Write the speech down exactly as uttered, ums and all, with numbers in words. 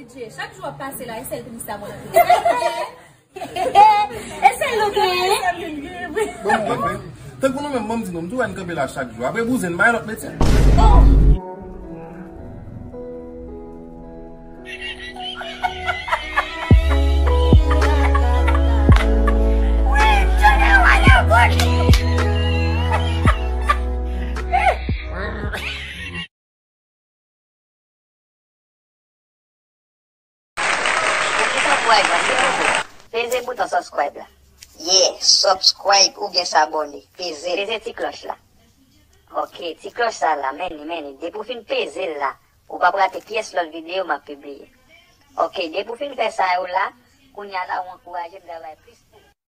Chak jou w ap pase la, e sèl pinis sa mwen antre. E sèl ou genyen? Bon, bon, bon. Tankou nou menm, ban m di nou, m tou wè n kanpe la chak jou. Apre bouzen, n bay lòt metye. Ou ki subscribe la, silvouplè, peze bouton subscribe la. Yeah, subscribe oubyen sabòne. Peze l. Peze ti klòch la. Ok, ti klòch sa la, men li, men li. Depi w fin peze l la, ou p ap rate pyès lòt videyo m ap pibliye. Ok, depi w fin fè sa yo la, kounye a la ou ankouraje m travay plis.